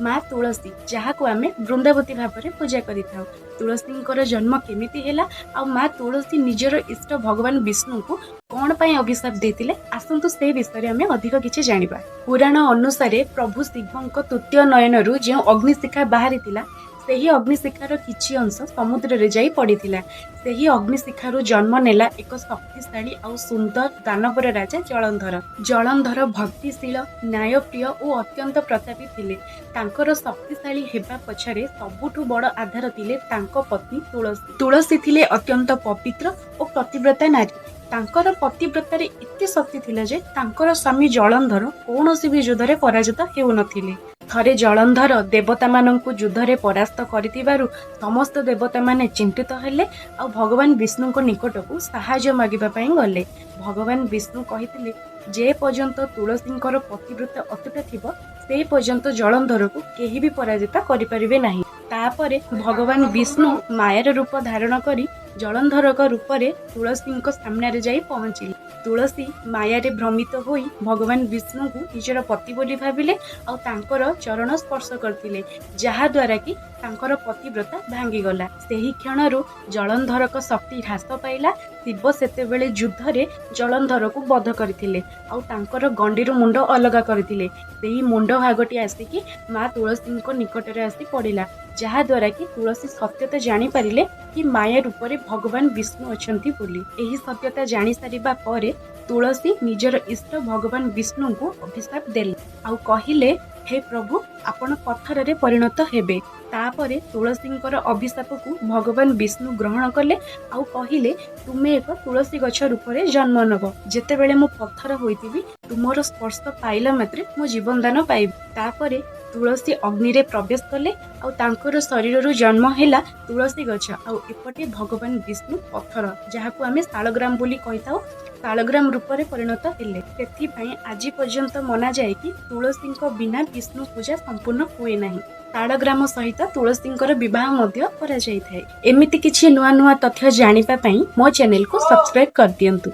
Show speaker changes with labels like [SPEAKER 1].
[SPEAKER 1] ମା ତୁଳସୀ, ଯାହାକୁ ଆମେ ବୃନ୍ଦାବତୀ ଭାବରେ ପୂଜା କରିଥାଉ। ତୁଳସୀଙ୍କର ଜନ୍ମ କେମିତି ହେଲା ଆଉ ମା ତୁଳସୀ ନିଜର ଇଷ୍ଟ ଭଗବାନ ବିଷ୍ଣୁଙ୍କୁ କ'ଣ ପାଇଁ ଅଭିଶାପ ଦେଇଥିଲେ, ଆସନ୍ତୁ ସେ ବିଷୟରେ ଆମେ ଅଧିକ କିଛି ଜାଣିବା। ପୁରାଣ ଅନୁସାରେ ପ୍ରଭୁ ଶିବଙ୍କ ତୃତୀୟ ନୟନରୁ ଯେଉଁ ଅଗ୍ନିଶିଖା ବାହାରିଥିଲା, ସେହି ଅଗ୍ନିଶିଖାର କିଛି ଅଂଶ ସମୁଦ୍ରରେ ଯାଇ ପଡ଼ିଥିଲା। ସେହି ଅଗ୍ନିଶିଖାରୁ ଜନ୍ମ ନେଲା ଏକ ଶକ୍ତିଶାଳୀ ଆଉ ସୁନ୍ଦର ଦାନବର ରାଜା ଜଳନ୍ଧର। ଜଳନ୍ଧର ଭକ୍ତିଶୀଳ, ନ୍ୟାୟପ୍ରିୟ ଓ ଅତ୍ୟନ୍ତ ପ୍ରତାପୀ ଥିଲେ। ତାଙ୍କର ଶକ୍ତିଶାଳୀ ହେବା ପଛରେ ସବୁଠୁ ବଡ଼ ଆଧାର ଥିଲେ ତାଙ୍କ ପତ୍ନୀ ତୁଳସୀ। ତୁଳସୀ ଥିଲେ ଅତ୍ୟନ୍ତ ପବିତ୍ର ଓ ପତିବ୍ରତା ନାରୀ। ତାଙ୍କର ପତିବ୍ରତାରେ ଏତେ ଶକ୍ତି ଥିଲା ଯେ ତାଙ୍କର ସ୍ୱାମୀ ଜଳନ୍ଧର କୌଣସି ବି ଯୁଦ୍ଧରେ ପରାଜିତ ହେଉନଥିଲେ। ଥରେ ଜଳନ୍ଧର ଦେବତାମାନଙ୍କୁ ଯୁଦ୍ଧରେ ପରାସ୍ତ କରିଥିବାରୁ ସମସ୍ତ ଦେବତାମାନେ ଚିନ୍ତିତ ହେଲେ ଆଉ ଭଗବାନ ବିଷ୍ଣୁଙ୍କ ନିକଟକୁ ସାହାଯ୍ୟ ମାଗିବା ପାଇଁ ଗଲେ। ଭଗବାନ ବିଷ୍ଣୁ କହିଥିଲେ, ଯେ ପର୍ଯ୍ୟନ୍ତ ତୁଳସୀଙ୍କର ପତିବ୍ରତା ଅତୁଟ ଥିବ, ସେ ପର୍ଯ୍ୟନ୍ତ ଜଳନ୍ଧରକୁ କେହି ବି ପରାଜିତ କରିପାରିବେ ନାହିଁ। ତାପରେ ଭଗବାନ ବିଷ୍ଣୁ ମାୟାର ରୂପ ଧାରଣ କରି ଜଳନ୍ଧରଙ୍କ ରୂପରେ ତୁଳସୀଙ୍କ ସାମ୍ନାରେ ଯାଇ ପହଞ୍ଚିଲେ। ତୁଳସୀ ମାୟାରେ ଭ୍ରମିତ ହୋଇ ଭଗବାନ ବିଷ୍ଣୁଙ୍କୁ ନିଜର ପତି ବୋଲି ଭାବିଲେ ଆଉ ତାଙ୍କର ଚରଣ ସ୍ପର୍ଶ କରିଥିଲେ, ଯାହାଦ୍ୱାରା କି ତାଙ୍କର ପତିବ୍ରତା ଭାଙ୍ଗିଗଲା। ସେହି କ୍ଷଣରୁ ଜଳନ୍ଧରଙ୍କ ଶକ୍ତି ହ୍ରାସ ପାଇଲା। ଶିବ ସେତେବେଳେ ଯୁଦ୍ଧରେ ଜଳନ୍ଧରକୁ ବଧ କରିଥିଲେ ଆଉ ତାଙ୍କର ଗଣ୍ଡିରୁ ମୁଣ୍ଡ ଅଲଗା କରିଥିଲେ। ସେହି ମୁଣ୍ଡ ଭାଗଟି ଆସିକି ମା ତୁଳସୀଙ୍କ ନିକଟରେ ଆସି ପଡ଼ିଲା, ଯାହାଦ୍ୱାରା କି ତୁଳସୀ ସତ୍ୟତା ଜାଣିପାରିଲେ କି ମାୟା ରୂପରେ ଭଗବାନ ବିଷ୍ଣୁ ଅଛନ୍ତି ବୋଲି। ଏହି ସତ୍ୟତା ଜାଣିସାରିବା ପରେ ତୁଳସୀ ନିଜର ଇଷ୍ଟ ଭଗବାନ ବିଷ୍ଣୁଙ୍କୁ ଅଭିଶାପ ଦେଲେ ଆଉ କହିଲେ, "ହେ ପ୍ରଭୁ, ଆପଣ ପଥରରେ ପରିଣତ ହେବେ।" ତାପରେ ତୁଳସୀଙ୍କର ଅଭିଶାପକୁ ଭଗବାନ ବିଷ୍ଣୁ ଗ୍ରହଣ କଲେ ଆଉ କହିଲେ, "ତୁମେ ଏକ ତୁଳସୀ ଗଛ ରୂପରେ ଜନ୍ମ ନେବ। ଯେତେବେଳେ ମୁଁ ପଥର ହୋଇଥିବି, ତୁମର ସ୍ପର୍ଶ ପାଇଲା ମାତ୍ରେ ମୁଁ ଜୀବନ ଦାନ ପାଇବି।" ତାପରେ ତୁଳସୀ ଅଗ୍ନିରେ ପ୍ରବେଶ କଲେ ଆଉ ତାଙ୍କର ଶରୀରରୁ ଜନ୍ମ ହେଲା ତୁଳସୀ ଗଛ। ଆଉ ଏପଟେ ଭଗବାନ ବିଷ୍ଣୁ ପଥର, ଯାହାକୁ ଆମେ ଶାଳଗ୍ରାମ ବୋଲି କହିଥାଉ, ଶାଳଗ୍ରାମ ରୂପରେ ପରିଣତ ହେଲେ। ସେଥିପାଇଁ ଆଜି ପର୍ଯ୍ୟନ୍ତ ମନାଯାଏ କି ତୁଳସୀଙ୍କ ବିନା ବିଷ୍ଣୁ ପୂଜା ସମ୍ପୂର୍ଣ୍ଣ ହୁଏ ନାହିଁ। ଶାଳଗ୍ରାମ ସହିତ ତୁଳସୀଙ୍କର ବିବାହ ମଧ୍ୟ କରାଯାଇଥାଏ। ଏମିତି କିଛି ନୂଆ ନୂଆ ତଥ୍ୟ ଜାଣିବା ପାଇଁ ମୋ ଚ୍ୟାନେଲକୁ ସବସ୍କ୍ରାଇବ କରିଦିଅନ୍ତୁ।